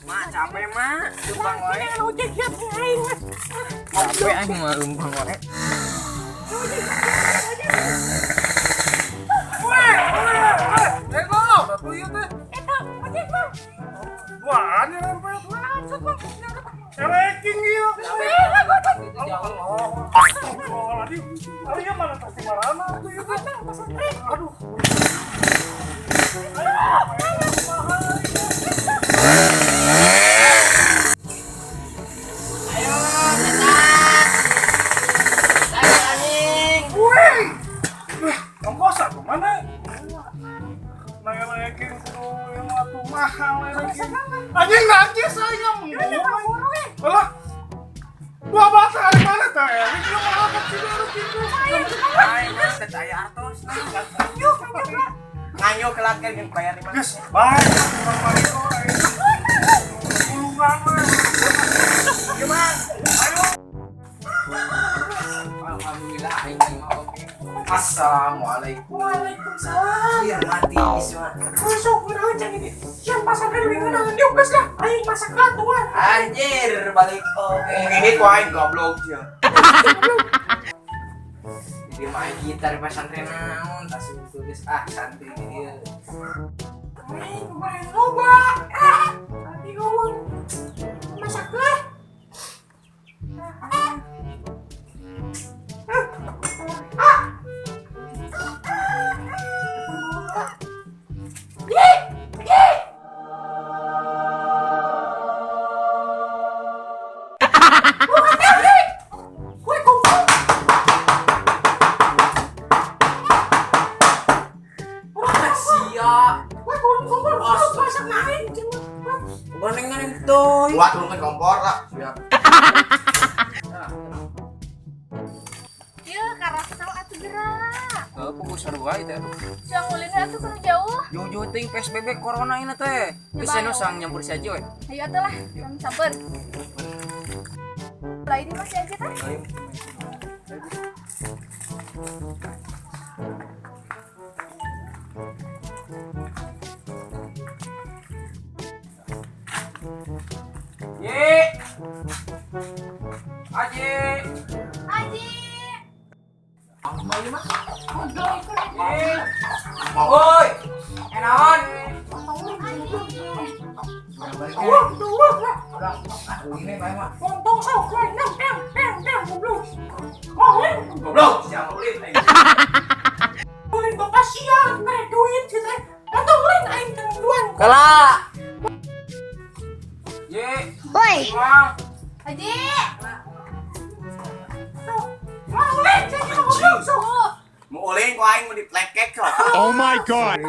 Mak capek mak, lempang wae. Ojek ya aing. Capek aing mah lempang wae. Weh, weh, weh. Ego, batu ieu teh. Eta ojek mah. Duaan ya lempar. Duaan sok mah. Eleking ieu. Oh, aduh. Aduh, mana tas di marana tuh ieu teh. Aduh. Ayo, cetak. Ayo anjing. Wih. Ongkos aku mana? Nanya-nanyakin kudu yang atuh mahal eleking. Anjing najis aing ngomong. Alah. Dua bata ari mana teh? Ini mahal kecil harus gitu. Aing mah teh aya artos. Ngayo kelaker jeung bayar 5. Geus, bae. Urang mariko aing. Ulungan we. Gimana? Ayo. Alhamdulillah aing mah oke. Assalamualaikum. Waalaikumsalam. Iya mati isma. Masuk kunaon cang ini? Yang pasangkan duit ngeunaan diuk geus lah. Aing masak katuan. Anjir balik oke. Ini ku aing goblok sia. Jadi main gitar pesantren naon tas itu geus ah santri di dieu. Aing kemarin loba. Ah, tadi ngomong masak lah. Ah. Ye, ye. Bukan tadi. Kue kumpul. Wah sia. Kue kumpul. Masak main. Gorengan tuh. Buat turunkan kompor lah. Siap. Yeuh, karasau atuh gerak. Heuh, kudu sarua ieu teh. Jang ulin atuh kudu jauh. Jauh-jauh teuing PSBB corona ini teh. Geus anu sang nyampur si aja we. Ayo atuh lah, kami samper. Lain ini masih aja tah. Ye. Aji. Aji. Ye. Woi. Enaon. Ini bae mah. Untung sok kowe nang tang tang tang goblok. Ulin Goblok sia ulin aing. Ulin bapak sia mere duit kieu teh. Atau ulin aing tangguan. Kala. Ye. Woi. Pulang. Aji. Mau ulin jadi goblok sok. Mau ulin ku aing mau diplekek sok. Oh my god.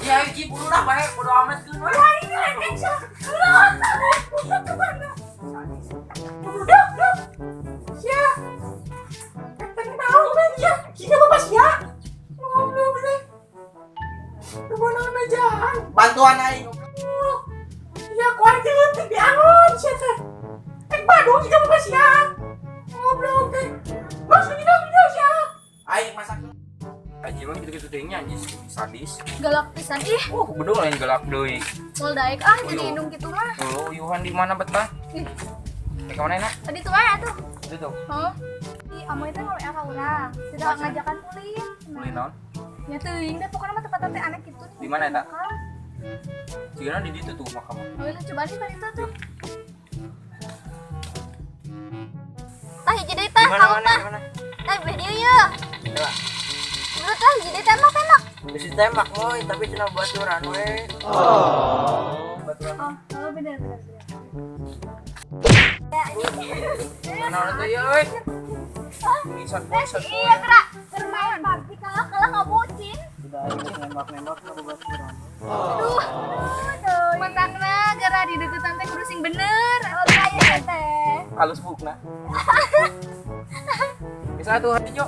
Ya Aji buru lah bae bodo amat keun we. Wah ini lagi sia. Ulah kemana? Udah, udah. Sia. Tahu kan sia. Sia bapak sia. Goblok deh. Kemana mejaan? Bantuan aing. Ya ku aing teh diangon sia teh. Eh Bandung juga bapak sia. Goblok teh. Bos ini dong sia. Aing masak. Aji mah gitu-gitu teh nya anjing sadis. Galak pisan ih. Oh, bedul lain galak deui. Moal daek ah jadi indung kitu mah. Oh, Yuhan di mana betah? Ih. Rek ka mana enak? Tadi tuh wae atuh. Itu tuh. Heuh. Ih, amoy teh ngawe ka urang. Sudah ngajakan ulin. Ulin naon? Ya teuing deh pokoknya mah tempat teh aneh kitu. Di mana eta? Cigana di ditu tuh makam. Oh, lu coba nih kali itu tuh. Tah hiji deui tah, kamu tah. Tah beh dieu ye. Buru tah hiji deui tembak tembak. Bisi tembak moy, tapi cenah baturan we. Oh. Baturan. Oh, bener bener bener. Mana teh ye euy? Iya gerak. Bermain PUBG kalah kalah ngabucin. Udah nembak-nembak ka baturan. Aduh. Mentakna gara di deketan teh kudu sing bener. Oh, aya teh. Halus bukna. Bisa tuh hati jo.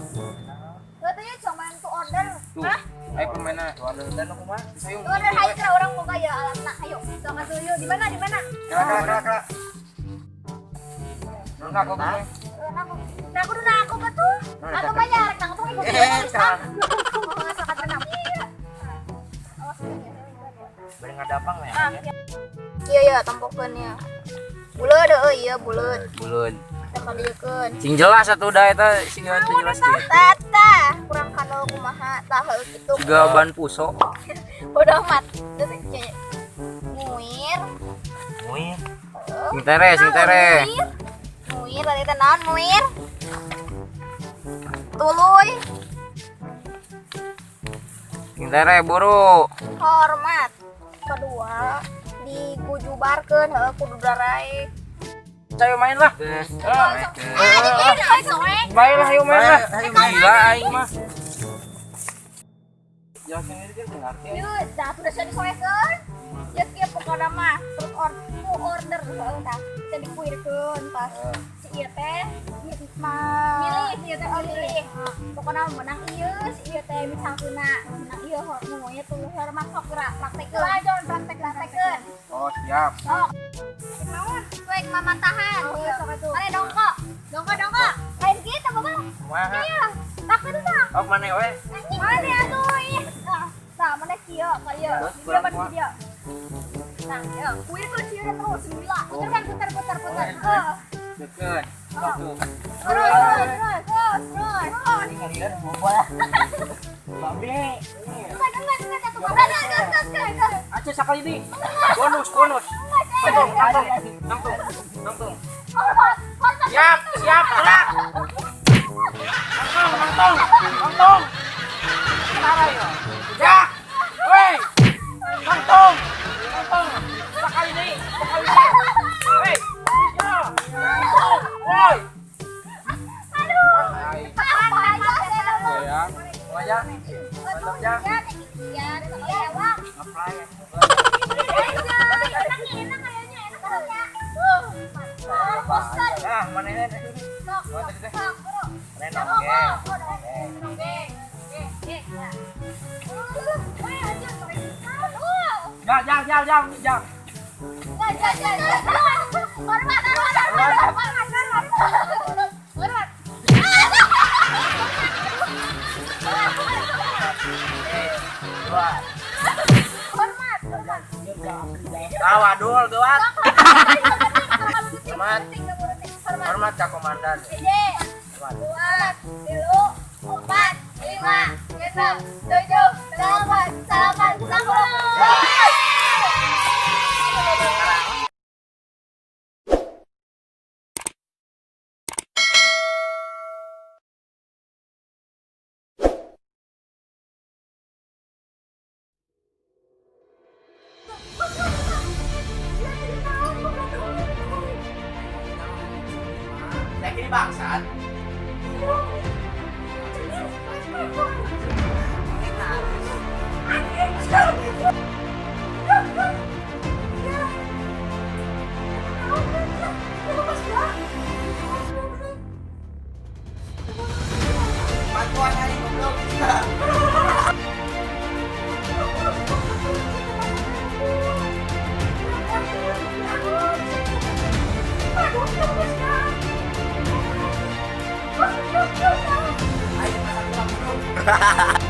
Katanya cuman tuh order. Hah? Ayo permainan. Tuh order dan aku mah. Order hayu kira orang boga ya alatna. Hayu. Sok atuh yuk di mana di mana? Kala kala kala. Nah, aku. Nah, aku nah aku tuh. Aku mah nyarek nang tuh. Eh, ngadapang ya. Iya ya, tempokeun ya. Buleud heuh ieu buleud. Buleud. Kita kadieukeun. Sing jelas atuh da eta sing teu jelas teh. Tata, kurang kandel kumaha tah heuh kitu. Siga ban puso. Bodoh amat. Terus muir. Muir. Sing tere, sing tere. Muir tadi teh naon muir? Tuluy. Sing tere buru. Hormat. Kedua digujubarkeun heuh kudu daraek. Ayo main lah. Main lah, ayo main lah. Gila aing mah. Jelasin ini kan ngerti. Yuk, dah sudah saya disoekeun. Ya kieu pokona mah terus order heuh tah. Teh dikuirkeun pas si ieu teh milih ieu teh milih. Pokona menang ieu si ieu teh misalkeuna menang ieu ngomongnya tuh hormat sok gerak praktekeun. Lanjut praktekeun. Oh, siap. Sok. Naon? Wek mamantahan. Mane dongko. Dongko dongko. Lain kitu Bapak. Kumaha? Iya. Tak itu tah. Oh, mana we? Mana atuh ih. Nah, mana kieu ka ieu. Dia mana dia. Nah, ya, kuir tuh kieu terus gila. Putar kan putar putar putar. Heeh. Deket. Satu. Terus terus terus terus. Ini ngalian bobo lah. Babe. Enggak enggak enggak atuh. Enggak enggak enggak enggak. Aceh sekali ini. Bonus bonus. Tangtung tangtung tangtung tangtung. Siap siap gerak. Tangtung tangtung tangtung. Tara yo. Ya. Woi. Tangtung tangtung. Sekali ini sekali ini. Woi. Ya. Woi. Aduh. Ya. Ya. Mantap ya. Ya, ya, Apply. Enak kayaknya, enak kayaknya. Bosan. Nah, mana ini? Sok, sok, bro. Mana oke. Ya, ya, ya, ya, ya. Ya, ya, ya. Hormat, hormat, hormat, hormat, hormat. Dua. Hormat, hormat. Tawadul, gawat. Hormat. Hormat ka komandan. 1, 2, 3, 4, 5, 6, 7, 8, 9, 10. Ini bangsat. Bantuan aing goblok. Aing masak uang goblok.